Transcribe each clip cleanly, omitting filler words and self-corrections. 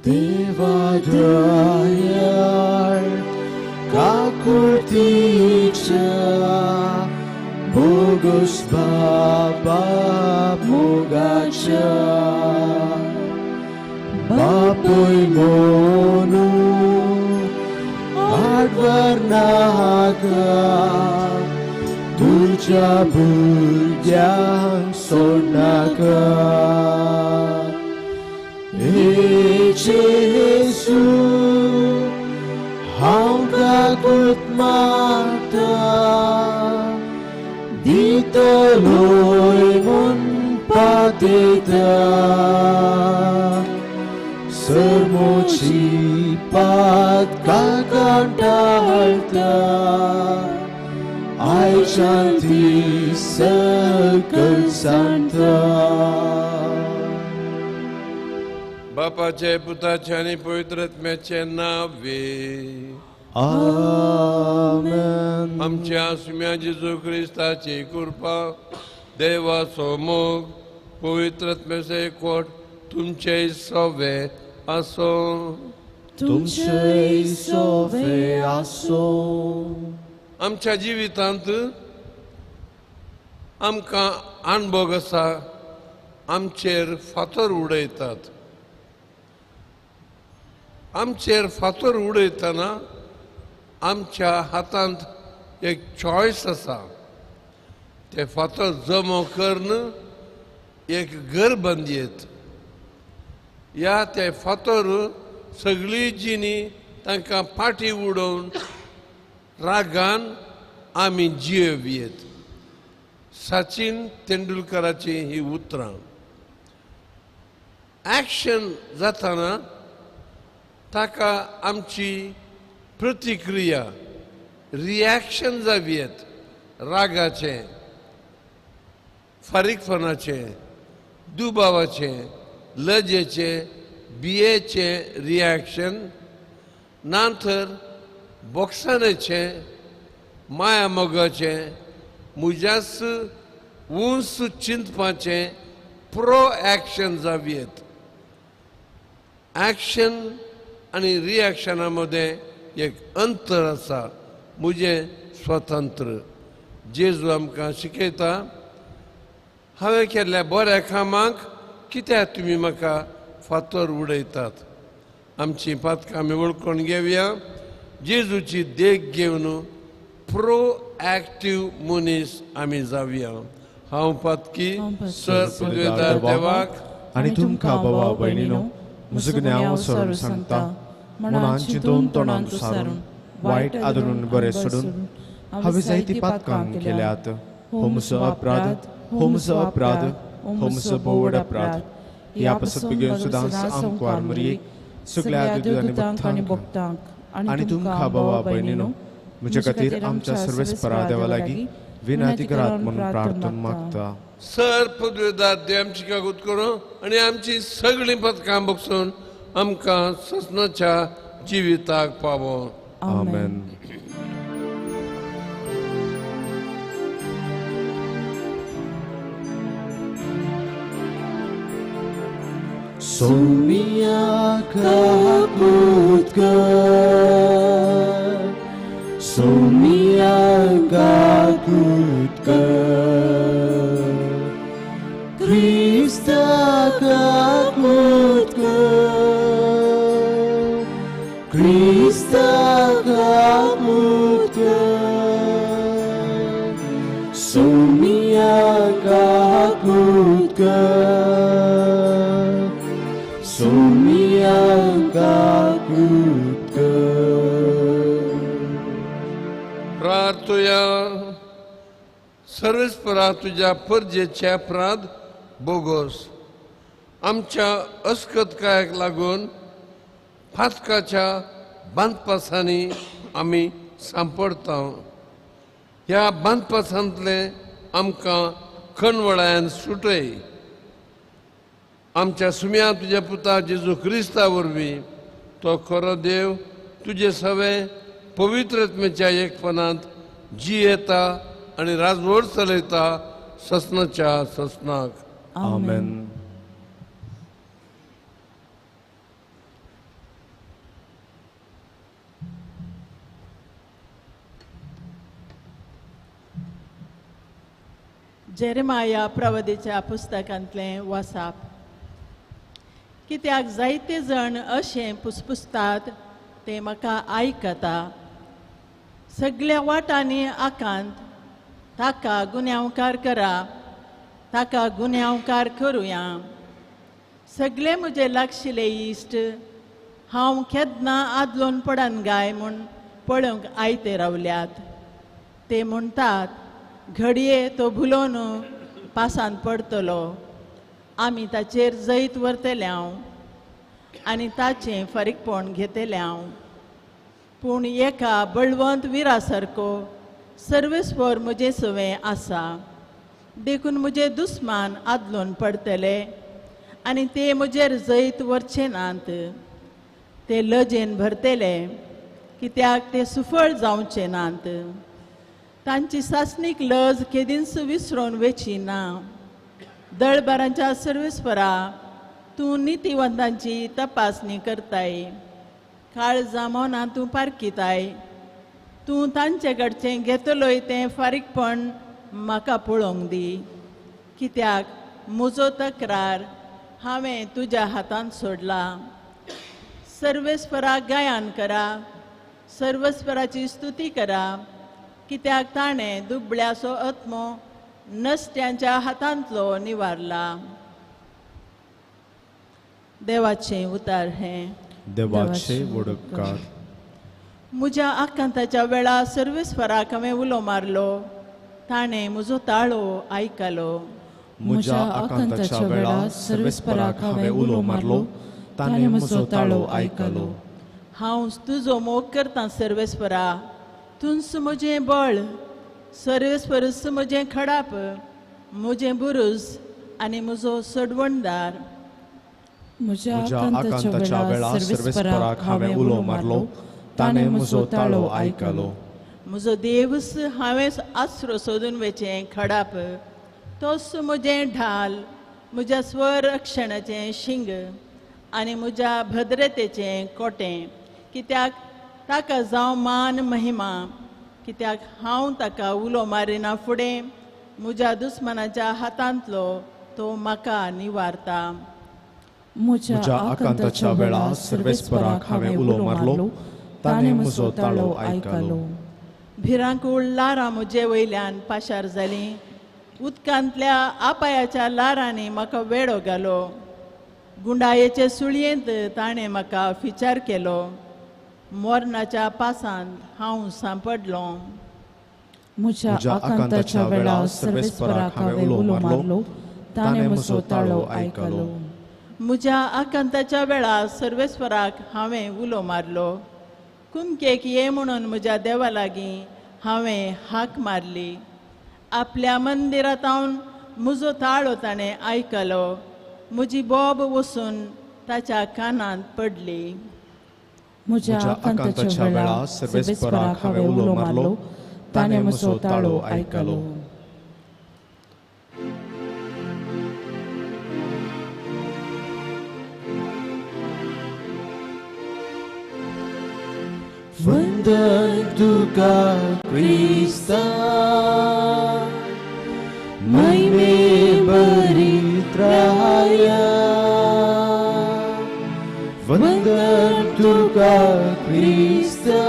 देवा दयाळ काकुळतीच्या बोगस बाबा मोगाच्या बापूय मोनू आडवर नाका तुझ्या भुरग्यांक सोडनाका. हे जेजू हांव काकूत मागता दितलोय म्हूण पातयता सरमोची पातकां टाळटा आयच्यान ती सकल सांगता. बापाचे पुताचे आनी पवित्र आत्म्याचे नावे आमेन. आमच्या सुम्या जेजू क्रिस्ताची कृपा, देवाचो मोग, पवित्र आत्म्याचो एकवट तुमचे सवे आसो. तुमचे सवे आसो. आमच्या जिवितांत आमकां अणभोग आसा, आमचेर फातर उडयतात. आमचेर फातर उडयतना आमच्या हातांत एक चॉयस आसा. ते फातर जमो करून एक घर बांदयेत या ते फातर सगळी जिणी तांकां फाटी उडोवन रागान आमी जियेवयेत. सचिन तेंडुलकराची ही उतरां. एक्शन जाताना ताका आमची प्रतिक्रिया, रिएक्शन जावयेत, रागाचें, फारीकपणाचें, दुबावाचें, लजेचें, बियेचें रिएक्शन ना तर बोक्साणेचें, माया मोगाचें, म्हज्याच उंच चिंतपाचें प्रो एक्शन जावयेत. एक्शन आनी रिएक्शना मदें एक अंतर आसा. म्हजें स्वतंत्र जेजू आमकां शिकयता, हांवें केल्ल्या बऱ्या कामाक कित्याक तुमी म्हाका फातर उडयतात. आमची पातकां आमी वळखून घेवया, जेजूची देख घेवन प्रो एक्टीव मनीस आमी जावया. हांव पातकी सर पुदवेदार देवाक आनी तुमकां बाबा भयणीनो म्हजो गुन्यांव सरून सांगता, मनान चिंतून तोंडान सारून वायट आदरून बरें सोडून हांवें जायतीं पातकां केल्यात. हो म्हजो अपराध, हो म्हजो अपराध, हो म्हजो भोवड अपराध. ह्या पासत बेगीन सदांच आमकां मरयेक सगळ्या दुदांत आनी भक्तांक आनी तुमकां बाबा भयणीनो म्हज्या खातीर आमच्या सर्वेस्परा देवा लागीं विनंती करात म्हणून प्रार्थना मागता. सर पदवेदार देव आमची कागूत करूं आनी आमची सगळीं पदकां बगसून आमकां ससनाच्या जिविताक पावो. आमेन. सोमिया काकूत कर, सोमिया काकूत कर, क्रिस्ता काकूत कर, क्रिस्ता काकूत कर, सोमिया काकूत कर, सोमिया काकूत कर. प्रार्थुया. सर्वेस्परा तुज्या परजेचे अपराध बोगोस आमच्या अस्कतकायक लागून फातकाच्या बांदपासांनी आमी सांपडटा. ह्या बांदपासांतले आमकां खणवळायान सुटय. आमच्या सुम्या तुज्या पुता जेजू क्रिस्ता वरवीं तो खरो देव तुजे सवे पवित्र आत्म्याच्या एकपणांत जियेता आनी राजवट चलयता ससनाच्या ससनाक. आमेन. जेरेमाया प्रवादीच्या पुस्तकांतलें वासाप. कित्याक जायते जण अशें पुसपुसतात ते म्हाका आयकता. सगळ्या वाटांनी आकांत ताका गुन्यांवकार करा, ताका गुन्यांवकार करुया. सगळे म्हजे लागशिल्ले इश्ट हांव केन्ना आदलोन पडन गाय म्हूण पळोवंक आयते रावल्यात. ते म्हणटात घडये तो भुलोन पासांत पडटलो, आमी ताचेर जैत व्हरतले हांव आनी ताचें फारीकपण घेतलें हांव. पूण एका बळवंत विरा सारको सर्वेस्वर म्हजें सवें आसा, देखून म्हजे दुस्मान आदलोन पडटले आनी ते म्हजेर जैत व्हरचे नात. ते लजेन भरतले कित्याक ते सुफळ जावचे नात. तांची सासणीक लज केदींच विसरून वेची ना. दळबारांच्या सर्वेस्परा तूं नितीवंतांची तपासणी करताय, काळजां मनां तूं पारखिताय. तूं तांचे कडचें घेतलोय तें फारीकपण म्हाका पळोवंक दी, कित्याक म्हजो तक्रार हांवें तुज्या हातांत सोडला. सर्वेस्पराक गायन करा, सर्वेस्पराची स्तुती करा, कित्याक ताणें दुबळ्याचो आत्मो नश्ट्यांच्या हातांतलो निवारला. देवाचें उतार हें. देवाचे वडपकार. म्हज्या आकांताच्या वेळा सर्वेस्पराक हांवें उलो मारलो, ताणें म्हजो ताळो आयकलो. म्हज्या आकांताच्या वेळा सर्वेस्पराक हांवें उलो मारलो, ताणें म्हजो ताळो आयकलो. हांव तुजो मोग करतां सर्वेस्परा, तूंच म्हजें बळ, सर्वेस्परूच म्हजें खडाप, म्हजें बुरूज आनी म्हजो सोडवणदार. म्हज्या आकांताच्या वेळा सर्वेस्पराक हांवें उलो मारलो, ताणें म्हजो ताळो आयकलो. म्हजो देवूच हांवें आसरो सोदून वेचें खडाप, तोच म्हजें ढाल, म्हज्या स्वरक्षणाचें शिंग आनी म्हज्या भद्रतेचें कोटें. कित्याक ताका जावं मान महिमा, कित्याक हांव ताका उलो मारिना फुडें म्हज्या दुस्मानाच्या हातांतलो तो म्हाका निवारता. म्हज्या आकांताच्या वेळा सर्वेस्पराक हांवें उलो मारलो, ताणें म्हजो ताळो आयकलो. भिरांकूळ ल्हारां म्हजे वयल्यान पाशार जालीं, उदकांतल्या आपायाच्या ल्हारांनी म्हाका वेडो घालो. गुंडायेचे सुळयेंत ताणें म्हाका फिचार केलो, मरणाच्या पासांत हांव सांपडलो. म्हज्या आकांताच्या वेळा सर्वेस्पराक हांवें उलो मारलो, ताणें म्हजो ताळो आयकलो. म्हज्या आकांताच्या वेळा सर्वेस्पराक हांवें उलो मारलो, कुमकेक ये म्हणून म्हज्या देवा लागीं हांवें हाक मारली. आपल्या मंदिरांत म्हजो ताळो ताणें आयकलो, म्हजी बोब वचून ताच्या कानांत पडली. म्हज्या आकांताच्या वेळा सर्वेस्पराक हांवें उलो मारलो, ताणें म्हजो ताळो आयकलो. वंदन तुका क्रिस्ता, महिमे भरीत राया. वंदन तुका क्रिस्ता,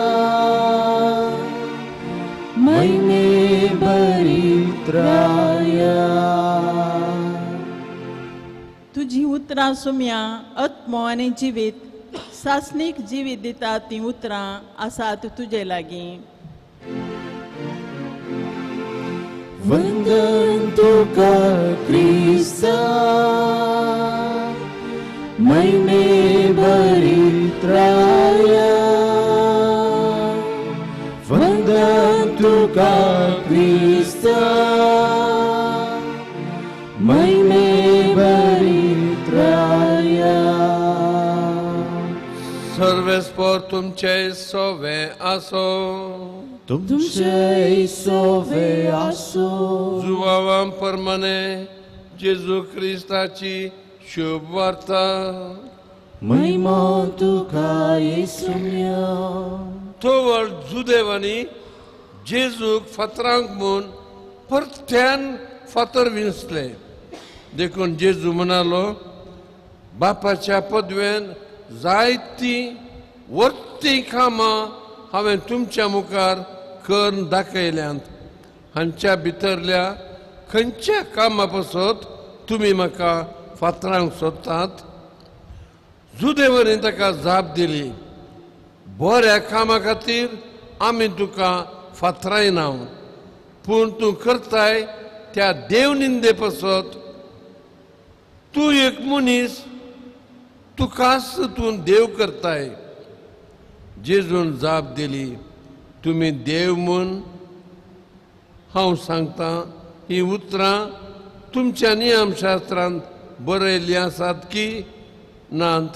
महिमे भरीत राया. तुजी उतरां सुम्या आत्मो आनी जिवीत, सासणीक जिवीत दिता तीं उतरां आसात तुजे लागीं. वंदन तुका क्रिस्ता, महिमे भरीत राया. वंदन तुका क्रिस्ता, महिमे भरीत राया. सर्वेस्पर तुमचे सोवे आसो, तुमचे सोवे आसो. जुवावां परमाने जेजू क्रिस्ताची शुभ वार्ता. महिमा तुका येसुम्या. तोवर जुदेवांनी जेजूक फातरांक म्हूण परत्यान फातर विंचले. देखून जेजू म्हणालो, बापाच्या पदवेन जायती वर्ती कामां हांवें तुमच्या मुखार करून दाखयल्यांत. हांच्या भितरल्या खंयच्या कामा पासत तुमी म्हाका फातरांक सोदतात? जुदेवरीन ताका जाप दिली, बऱ्या कामा खातीर आमी तुका फातरायना, पूण तूं करताय त्या देवनिंदे पासत. तूं एक मनीस, तुकाच तूं देव करताय. जेजून जाप दिली, तुमी देव म्हूण हांव सांगता, ही उतरां तुमच्या नियमशास्त्रांत बरयल्लीं आसात की नात?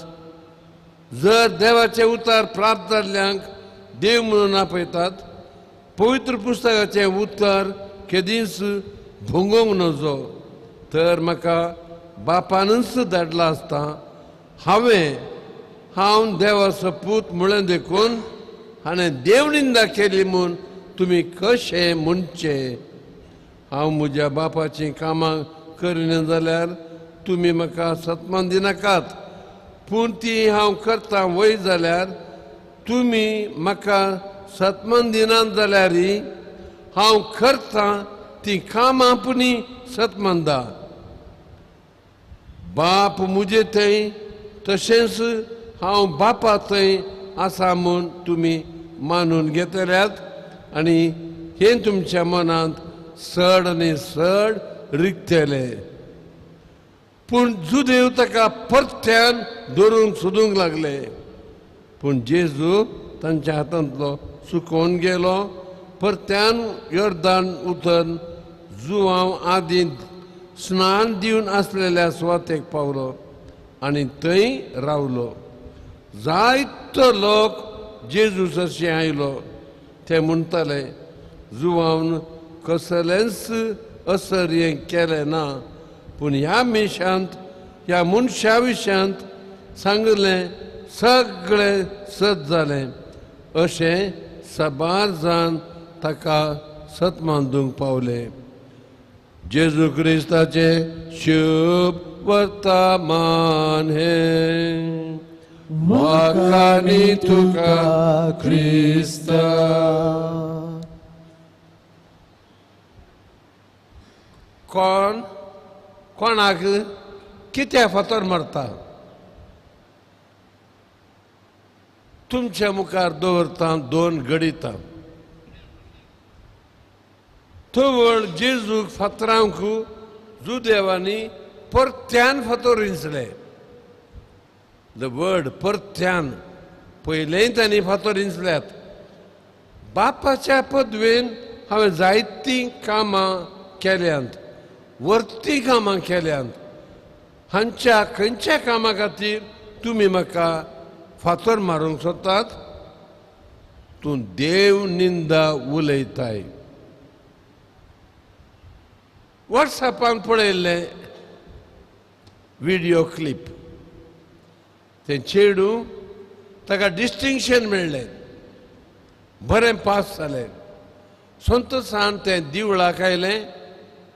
जर देवाचे उतार प्राप्त जाल्ल्यांक देव म्हणून आपयतात, पवित्र पुस्तकाचें उतर केदींच भोंगोवंक नजो, तर म्हाका बापानूच धाडला आसता. हांव देवाचो पूत म्हळें देखून हाणें देवनिंदा केली म्हूण तुमी कशें म्हणचें? हांव म्हज्या बापाचीं कामां करिना जाल्यार तुमी म्हाका सत्मान दिनाकात, पूण ती हांव करतां वय जाल्यार तुमी म्हाका सत्मान दिनात जाल्यार हांव करतां ती कामां पुणी सत्मानदा. बाप म्हजे थंय तशेंच हांव बापा थंय आसा म्हूण तुमी मानून घेतल्यात आनी हें तुमच्या मनांत चड आनी चड रिगतलें. पूण जुदेव ताका परत्यान धरूंक सोदूंक लागले, पूण जेजू तांच्या हातांतलो सुकोवन गेलो. परत्यान योर्दान उतरून जुवांव आदी स्नान दिवन आसलेल्या सुवातेक पावलो आनी थंय रावलो. जायतो लोक जेजू सरशी आयलो. ते म्हणटाले, जुवान कसलेंच असर हें केलें ना, पूण ह्या मिशांत ह्या मनशा विशयांत सांगलें सगळें सत जालें. अशें साबार जाण ताका सत मानूंक पावले. जेजू क्रिस्ताचें शुभ वर्तमान हें. वाखाणी तुका क्रिस्ता. कोण कोणाक कित्याक फातर मारता? तुमच्या मुखार दवरता दोन गणितां. तवळ जेजूक फातरांक जुदेवांनी परत्यान फातर विंचले. The word परत्यान, पयलेंय तांणी फातर विंचल्यात. बापाच्या पदवेन हांवें जायतीं कामां केल्यांत, वर्ती कामां केल्यांत. हांच्या खंयच्या कामां खातीर तुमी म्हाका फातर मारूंक सोदतात? तूं देव निंदा उलयताय. वॉट्सॅपान पळयल्लें विडियो क्लिप, तें चेडूं ताका डिस्टिंक्शन मेळ्ळें, बरें पास जालें. संतोसान तें दिवळाक आयलें,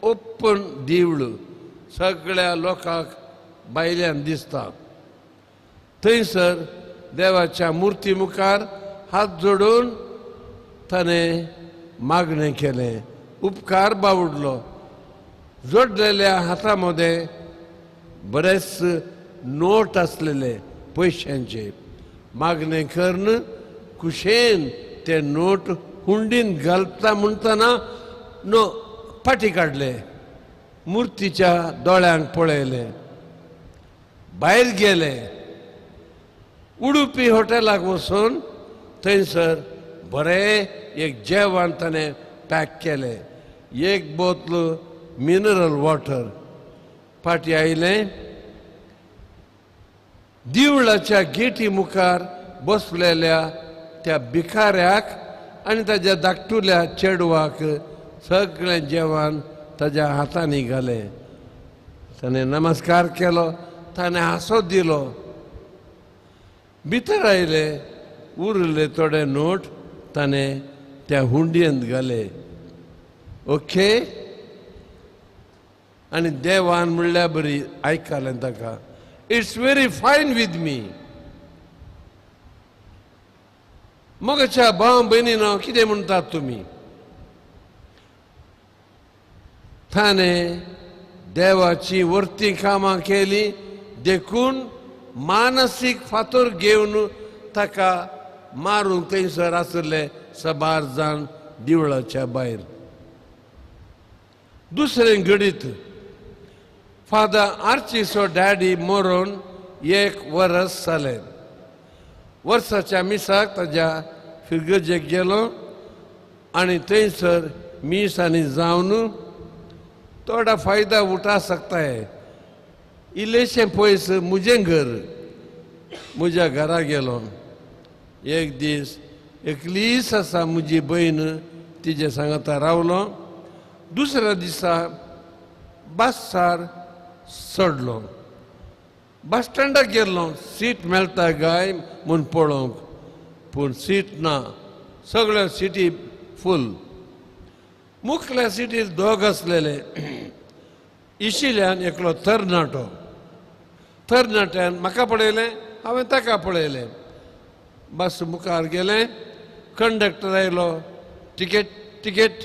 ओपन दिवळ, सगळ्या लोकांक भायल्यान दिसता. थंयसर देवाच्या मुर्ती मुखार हात जोडून ताणें मागणें केलें, उपकार बावडलो. जोडलेल्या हाता मदें बरेच नोट आसलेले पयशांचे. मागणें करून कुशेन ते नोट हुंडीन घालता म्हणटना नो पाटी काडले, मुर्तीच्या दोळ्यांक पळयलें, भायर गेले. उडुपी हॉटेलाक वचून थंयसर बरें एक जेवण ताणें पॅक केलें, एक बोतल मिनरल वॉटर. फाटीं आयलें, दिवळाच्या गेटी मुखार बसलेल्या त्या भिकाऱ्याक आनी ताज्या धाकटुल्या चेडवाक सगळें जेवण ताज्या हातांनी घालें. ताणें नमस्कार केलो, ताणें हांसो दिलो. भितर आयले, उरले थोडे नोट ताणें त्या हुंडयेंत घाले. ओके, आनी देवान म्हणल्यार बरी आयकलें ताका, it's very fine with me. मगाच्या भाव भयणीनो कितें म्हणटात तुमी? ताणें देवाची वर्ती कामां केली देखून मानसीक फातर घेवन ताका मारूंक थंयसर आशिल्ले सबार जाण देवळाच्या भायर. दुसरें घडीत फादर आर्चीचो डॅडी मरोन एक वरस जालें. वर्साच्या मिसाक ताज्या फिरगजेक गेलो आनी थंयसर मीस आनी जावन थोडा फायदा उठा सकताय. इल्लेशें पयस म्हजें घर, म्हज्या घरा गेलो. एक दीस एकलीच आसा म्हजी भयण, तिजे सांगाता रावलो. दुसऱ्या दिसा बसार चडलो, बस स्टँडाक गेल्लो, सीट मेळटा काय म्हूण पळोवंक, पूण सीट ना, सगळ्यो सिटी फूल. मुखल्या सिटीर दोग आसलेले. इशिल्यान एकलो तरणाटो, तरणाट्यान म्हाका पळयलें, हांवें ताका पळयलें. बस मुखार गेलें, कंडक्टर आयलो, तिकेट तिकेट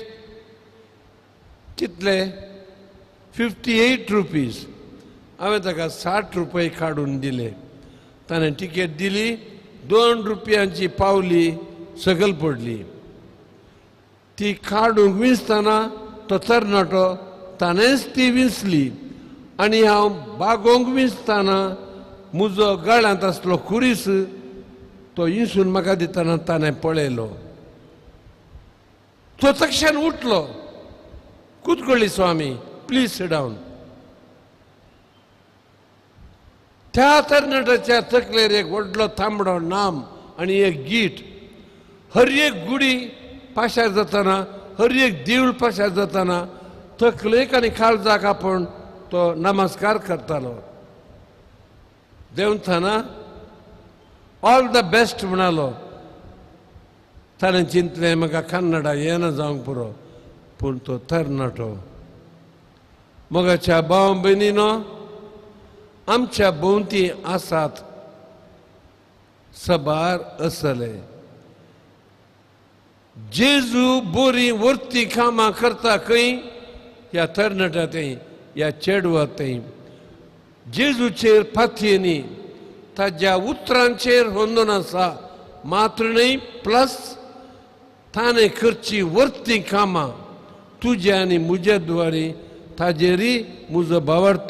कितले? 58 रुपीज. हांवें ताका 60 रुपये काडून दिले. ताणें तिकेट दिली, 2 रुपयांची पावली सकयल पडली. ती काडूंक विंचतना तो तरणाटो ताणेंच ती विंचली आनी हांव बागोवंक विंचतना म्हजो गळ्यांत आसलो खुरीस तो इंसून म्हाका दितना ताणें पळयलो. तो तक्षण उठलो, कुतकळ्ळी स्वामी, प्लीज सिट डावन. त्या तरणाट्याच्या तकलेर एक व्हडलो तांबडो नाम आनी एक गीट. हर एक गुडी पाशार जातना, हर एक देवूळ पाशार जातना तकलेक आनी काळजाक आपूण तो नमस्कार करतालो. देंवतना ऑल the best म्हणालो. ताणें चिंतलें म्हाका कन्नडा येना जावंक पुरो, पूण तो तरणाटो. मोगाच्या भाव भयणीनो, आमच्या भोंवती आसात सबार असले. जेजू बोरी वर्ती कामां करता खंय? ह्या तरणाट्या थंय, ह्या चेडवा थंय. जेजूचेर फातयेनी ताज्या उतरांचेर होंदून आसा मात्र न्हय, प्लस ताणें करची वर्ती कामां तुज्या आनी म्हज्या द्वारे ताजेरय म्हजो भावार्थ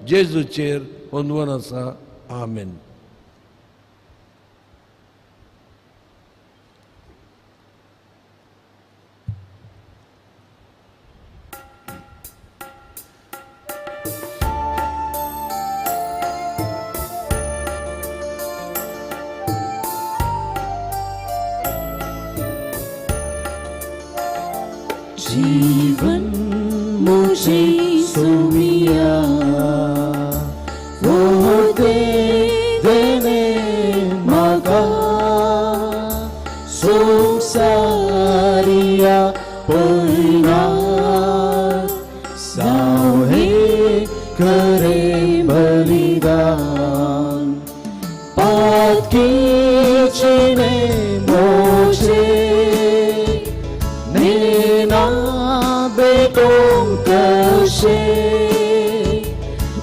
जेजूचेर होंदून आसा. आमेन. जीवन मुझे सुमिया वो दे देने मागा, संसारिया पयना सावे करे बलिदान, पातकी चिने मोचे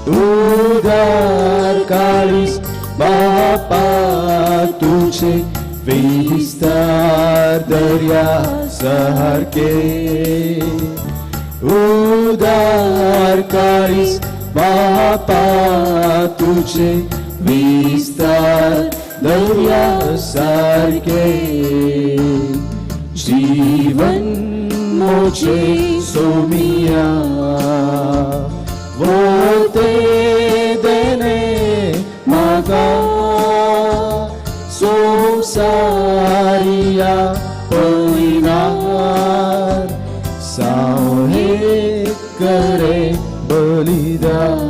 उदार काळीस बापा तुझे विस्तार दर्या सारखे, उदार काळीस बापा तुझे विस्तार दर्या सारखे. जीवन मुझे सोमिया वो ते देने मागा, संसारिया पयनार सावे करे बलिदान.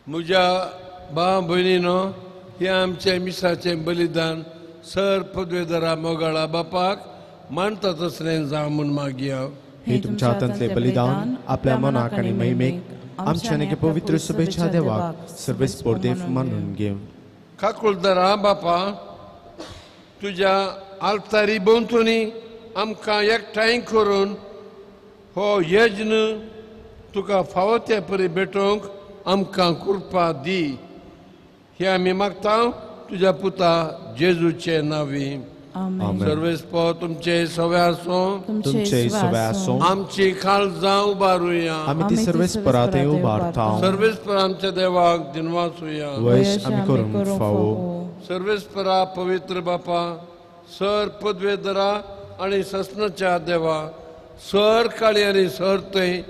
म्हज्या भाव भयणीनो, हें आमचें मिसाचें बलिदान सर पदवेदारा मोगाळा बापाक मानता तसलें जावं म्हूण मागया. हे तुमच्या हातांतले बलिदान आपल्या मनाक आनी महिमेक आमच्या आनी पवित्र शुभेच्छा देवाक सर्वेस्पोर देव मानून घेवं. काकुळदारा बापा, तुज्या आल्तारी भोंवतणी आमकां एकठांय करून हो यज्ञ तुका फावो ते परी भेटोवंक आमकां कृपा दी. हे आमी मागता तुज्या पुता जेजूचे नांवी. सर्वेस्पोर तुमचे सवे आसूं, तुमचे सवे आसूं. आमची काळजां उबारुया, आमी ती सर्वेस्परा थंय उबारता. सर्वेस्पर आमच्या देवाक दिनवासुया, वयस आमी करूंक फावो. सर्वेस्परा पवित्र बापा, सर पदवेदरा आनी ससनाच्या देवा, सर काळी आनी सर थंय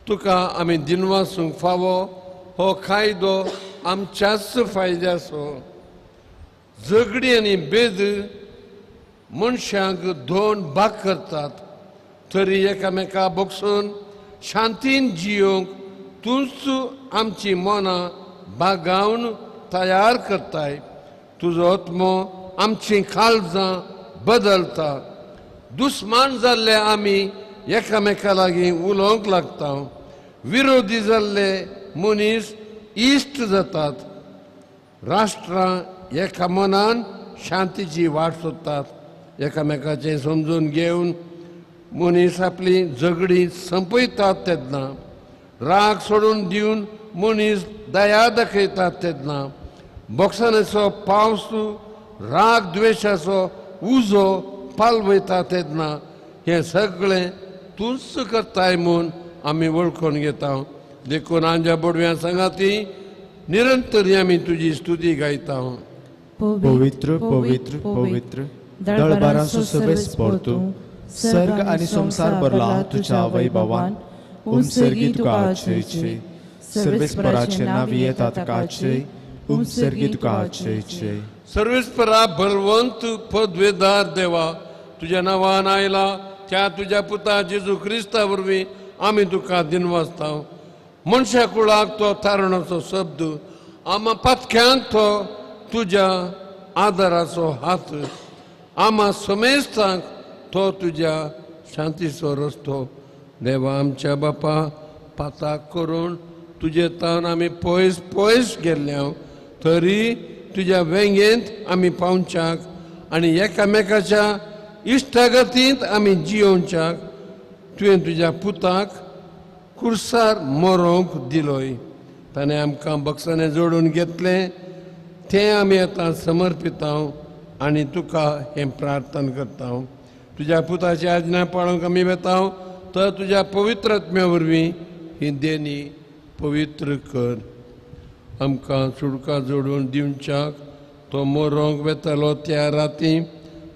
तुका आमी दिनवासूंक फावो. हो कायदो आमच्याच फायद्याचो. झगडी आनी भेद मनशांक दोन भाग करतात, तरी एकामेका बगसून शांतीन जियोंक तूंच आमची मनां बागावन तयार करताय. तुजो आत्मो आमची काळजां बदलता. दुस्मान जाल्ले आमी एकामेका लागीं उलोवंक लागता. विरोधी जाल्ले मनीस इश्ट जातात. राष्ट्रां एका मनान शांतीची वाट सोदतात. एकामेकाचें समजून घेवन मनीस आपली झगडीं संपयतात तेन्ना, राग सोडून दिवन मनीस दया दाखयतात तेन्ना, बोक्सानाचो पावस राग द्वेशाचो उजो पालवयता तेन्ना, हें सगळें तूंच करताय म्हूण आमी वळखून घेता. देखून आमच्या बोडव्या सांगाती निरंतर आमी तुजी स्तुती गायता. पवित्र पवित्र पवित्र दळबारांचो सर्वेस्पोर तूं, सर्ग आनी संवसार भरला तुज्या वैभवान. उमसर्गी तुका आचयचे, सर्वेस्पराचे नांव येता तुका आचय, उमसर्गी तुका आचयचे. सर्वेस्परा बलवंत पदवेदार देवा, तुज्या नांवान आयला त्या तुज्या पुता जेजू क्रिस्ता वरवीं आमी तुका दिनवासता. मनशा कुळाक तो तारणाचो शब्द, आमा पातक्यांक तो तुज्या आदाराचो हात, आमा समेस्तांक तो तुज्या शांतीचो रस्तो. देवा आमच्या बापा, पाताक करून तुजे तावन आमी पयस पयस गेल्ले, तरी तुज्या वेंगेंत आमी पावच्याक आनी एकामेकाच्या इश्टागतींत आमी जियोवच्याक तुवें तुज्या पुताक कुर्सार मरोंक दिलोय. ताणें आमकां बक्षांनी जोडून घेतलें तें आमी आतां समर्पिता आनी तुका हें प्रार्थना करता. तुज्या पुताची आज्ञा पाळूंक आमी वेता, तर तुज्या पवित्र आत्म्या वरवीं ही देणी पवित्र कर. आमकां सुडका जोडून दिवच्याक तो मरोंक वेतालो त्या राती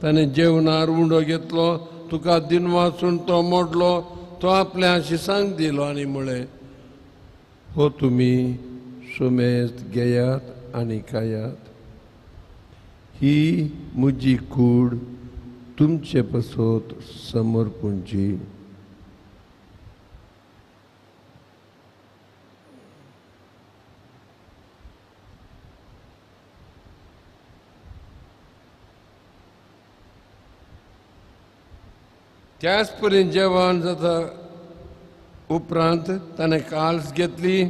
ताणें जेवणार उंडो घेतलो, तुका दिनवासून तो मोडलो, तो आपल्या शिसांक दिलो आनी म्हळें, हो तुमी सुमेस्त घेयात आनी खायात, ही म्हजी कूड तुमचे पसत समर्पूंची. त्याच परी जेवण जाता उपरांत ताणें काल्स घेतली,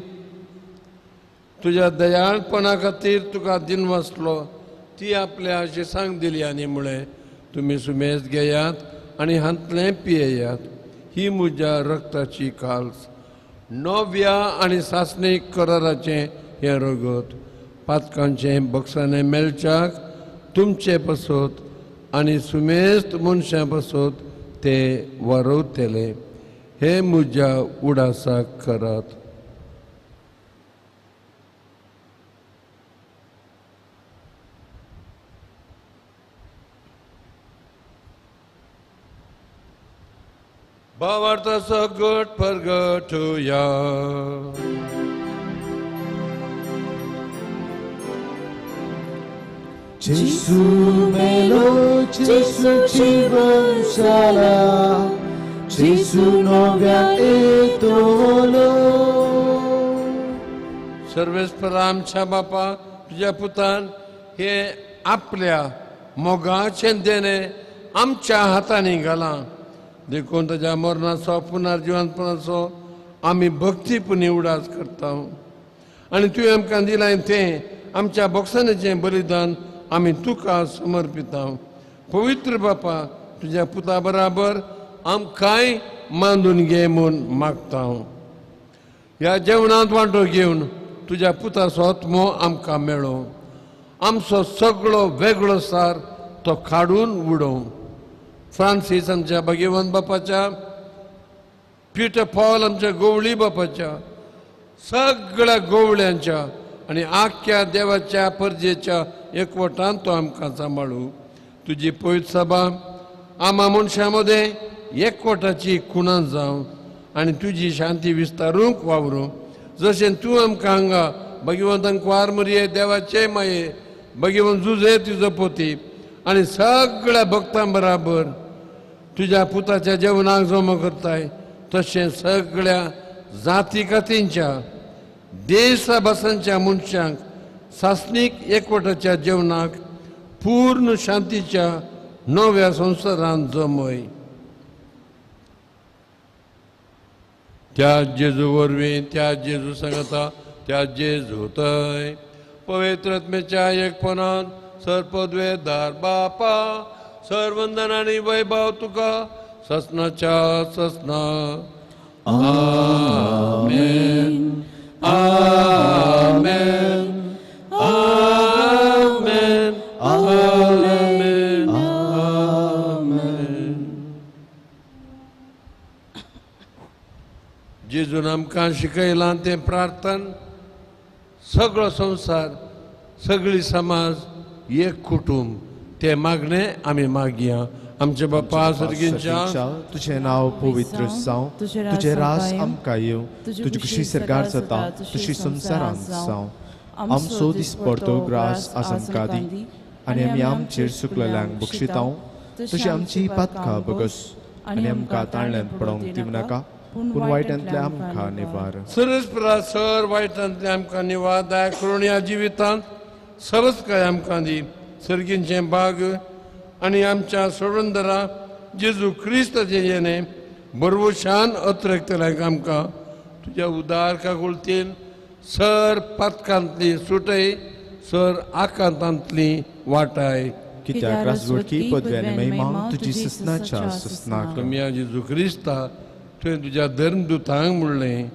तुज्या दयाळपणा खातीर तुका दिनवासलो, ती आपल्या शिसांक दिली आनी म्हळें, तुमी सुमेज घेयात आनी हांतलें पियेयात, ही म्हज्या रक्ताची काल्स, नव्या आनी सासणीक कराराचें हें रगत, पातकांचें बक्षाणें मेळच्याक तुमचे पसत आनी सुमेस्त मनशां पसत ते वरवतले. हे म्हज्या उडासाक करात. भावार्थाचो गट परगटुया. जेजू मेलो, जेजू जीवन जाला, जेजू नव्यान येतलो. सर्वेस्परा आमच्या बापा तुज्या पुतान हे आपल्या मोगाचें देणें आमच्या हातांनी घालां देखून ताज्या मरणाचो पुनर्जिवनपणाचो आमी भक्तीपुणी उडास करता आनी तुवें आमकां दिलां तें आमच्या भोगसण्याचें बलिदान आमी तुका समर्पिता. पवित्र बापा तुज्या पुता बराबर आमकांय मांदून घे म्हूण मागता. ह्या जेवणांत वांटो घेवन तुज्या पुताचो आत्मो आमकां मेळो. आमचो सगळो वेगळो सार तो काडून उडोवं. फ्रांसीस आमच्या भगवंत बापाच्या, पिटर पॉल आमच्या गोवळी बापाच्या, सगळ्या गोवळ्यांच्या आनी आख्ख्या देवाच्या परजेच्या एकवटान तो आमकां सांबाळू. तुजी पवित्र सभा आमा मनशां मदें एकवटाची खुणां जावं आनी तुजी शांती विस्तारूंक वावरूं. जशें तूं आमकां हांगा भगवंतान कुवार मरये देवाचे माये भगवंत जुजे तुजो पोती आनी सगळ्या भक्तां बराबर तुज्या पुताच्या जेवणाक जमो करताय तशें सगळ्या जाती कातींच्या देशा भासांच्या मनशांक सासणीक एकवटाच्या जेवणाक पूर्ण शांतीच्या नव्या संवसारांत जमय. त्या जेजू वरवीं त्या जेजू सांगता त्या जेजू थंय पवित्र आत्म्याच्या एकपणान सर्पद्वेदार बापा सर्वंदन आनी वैभव तुका ससनाच्या ससना. आमेन आमेन आमेन आमेन आमेन. जेजून आमकां शिकयलां तें प्रार्थन सगळो संवसार सगळी समाज एक कुटुंब ते मागणे आमी मागया. आमचे बापा सर्गींच्या तुझें नांव पवित्र जावं, तुजें रास आमकां येवं, तुजी खुशी सरकार जाता तशी संवसारांत जावं. आमचो दिसपडतो ग्रास आज आमकां दी आनी आमी आमचेर चुकलेल्यांक बक्षितांव तशी आमची पातकां बगस आनी आमकां ताळ्यांत पडोवंक दिवं नाका पूण वायटांतले आमकां निवार. सरस्परा सर वायटांतले आमकां निवार दया करून ह्या जिवितांत सरसकाय आमकां दी. सर्गींचें बाग आनी आमच्या सोडंदरा जेजू क्रिस्ताचें येणें बरवशान अत्रकतल्याक आमकां तुज्या उदार काकुळतीन सर पातकांतली सुटय सर आकांतांतली वाटाय. कित्याक राजवटकी पदवी आनी महिमा तुजी ससनाच्या ससनाक. तुमी जेजू क्रिस्ता तुवें तुज्या धर्मदुतांक म्हणलें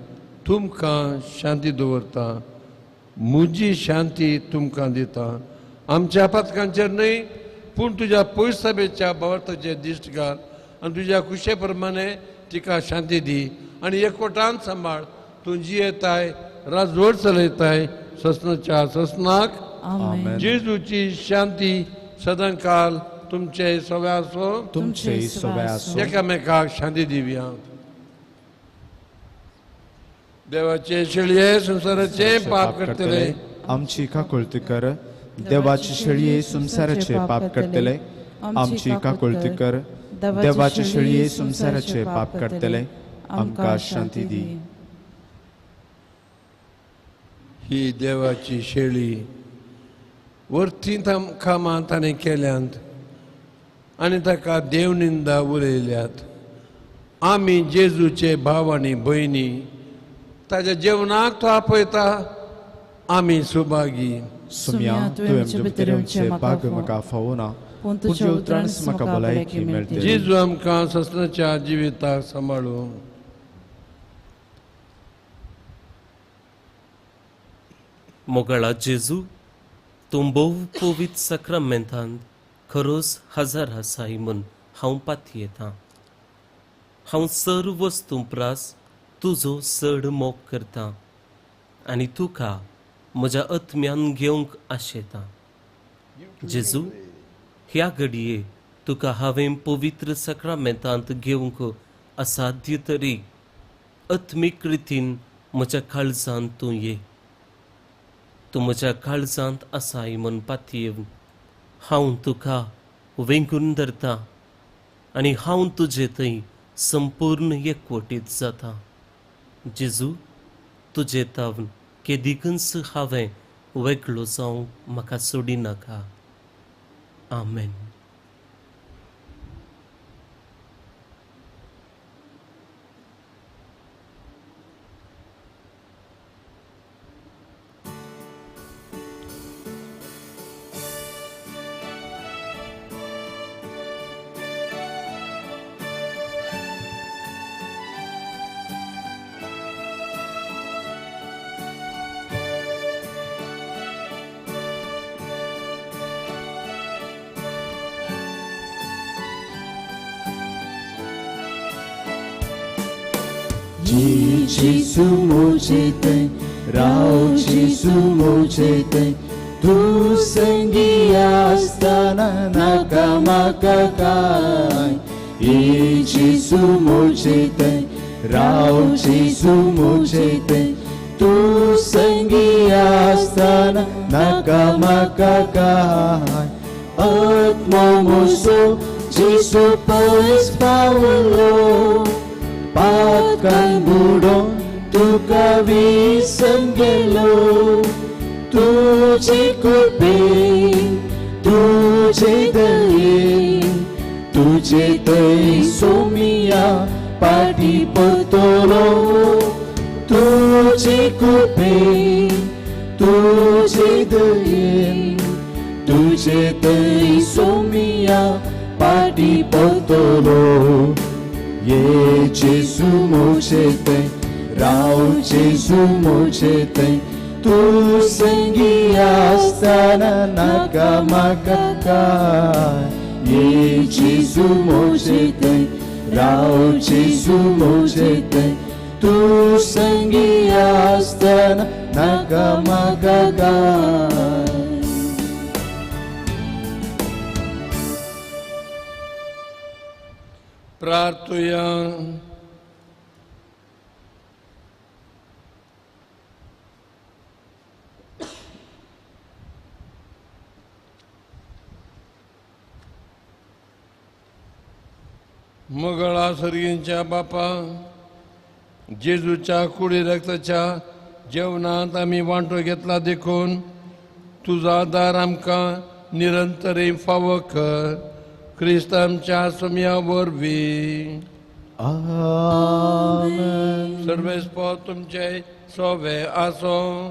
तुमकां शांती दवरता म्हजी शांती तुमकां दिता. आमच्या पातकांचेर न्हय पूण तुज्या पयसभेच्या भावार्थाचेर दिश्ट घाल आनी तुज्या खुशे प्रमाणे तिका शांती दी आनी एकवटान सांबाळ. तूं जियेताय राजवट चलयताय ससनाच्या ससनाक. जेजूची शांती सदांकाल तुमचे सव्या आसो तुमचे सव्या आसो. एकामेकाक शांती दिवया. देवाचे शेळये संवसाराचे पाप करतले आमची काकुळती कर. देवाचे शेळये संवसाराचे पाप करतले आमची काकुळती कर. देवाचे शेळये संवसाराचे पाप करतले आमकां शांती दी. ही देवाची शेळी वरती कामां ताणें केल्यांत आनी ताका देवनिंदा उलयल्यात. आमी जेजूचे भाव आनी भयणी ताज्या जेवणाक तो आपयता आमी सुभागी. सुम्या तुवें आमचे भितर येवचें भाग म्हाका फावना पूण तुज्या उतरांच म्हाका भलायकी मेळटली. जेजू आमकां ससनाच्या जिविताक सांबाळूं. मोगाळा जेजू तूं भोव पवित्र साक्रामेंतांत खरोच हजार आसाय म्हूण हांव पातयेतां. हांव सर्व वस्तूं प्रास तुजो चड मोग करता आनी तुका म्हज्या आत्म्यान घेवंक आशेता. जेजू ह्या घडये तुका हांवें पवित्र साक्रामेंतांत घेवंक असाध्य तरी आत्मीक रितीन म्हज्या काळजांत तूं ये. तूं म्हज्या काळजांत आसाय म्हूण पातयेवन हांव तुका वेंगून धरता आनी हांव तुजे थंय संपूर्ण एकवटीत जाता. जेजू तुजे तावन केदिकूच हांवें वेगळो जावंक म्हाका सोडिनाका. आमेन. Gesù mocete, Rao Gesù mocete, tu sangi astana nakamakakai. E Gesù mocete, Rao Gesù mocete, tu sangi astana nakamakakai. Atmo muso Gesù pais paulo, पातकां बुडोवन तुका विसंगेलो. तुजे कृपे तुजे दये तुजे थंय सोमिया पाटी परतलो. तुजे कृपे तुजे दये तुजे थंय सोमिया पाटी परतलो. ये Gesù mocete, Rao Gesù mocete, tu sangi astana nakamakakai. Ye Gesù mocete, Rao Gesù mocete, tu sangi astana nakamakakai. प्रार्थुया. Mangala सर्गींच्या बापा, जेजूच्या कुडी रक्ताच्या जेवणांत आमी वांटो घेतला देखून तुजो आदार आमकां निरंतरी फावो कर. क्रिस्त आमच्या सोम्या वरवीं. आमेन. सर्वेस्पोर तुमचे सोवे आसो.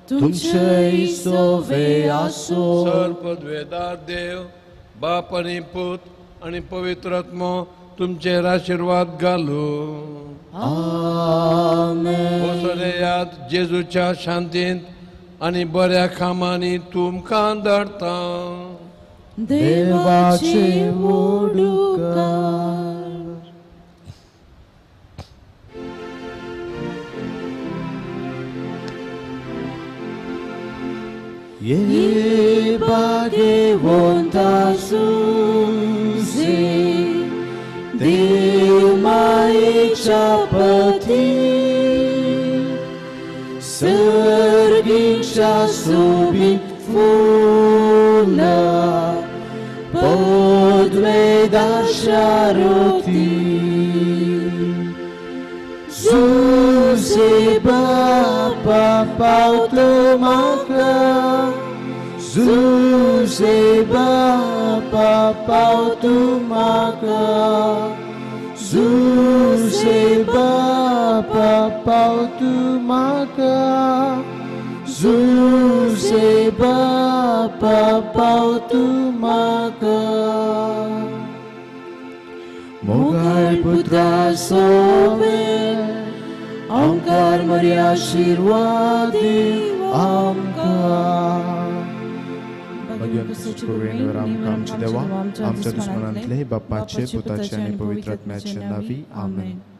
तुमचे सोवे आसो. सर पदवेदार देव बाप आनी पूत आनी पवित्र आत्मो तुमचेर आशिर्वाद घालू. आमेन. वसोलेयात जेजूच्या शांतींत आनी बऱ्या कामांनी तुमकां धाडटा. देवाचे वोडुकार. ये भाग्यवंता सुसे देव मायेच्या पथी सर्गीच्या सोबीत फुला पदवेदाच्या रोती. Zuze बापा पावतो म्हाका, Zuze बापा पावतो म्हाका, Zuze बापा पावतो म्हाका, Zuze बापा पावतो म्हाका. मोगाळ पुत्रा सोवे ओंकार मरी आशीर्वाद आमकां. आमकां आमच्या देवा, आमच्या दुस्मनांतले बापाचे पुताचे आनी पवित्र आत्म्याचे नांवी. आमेन.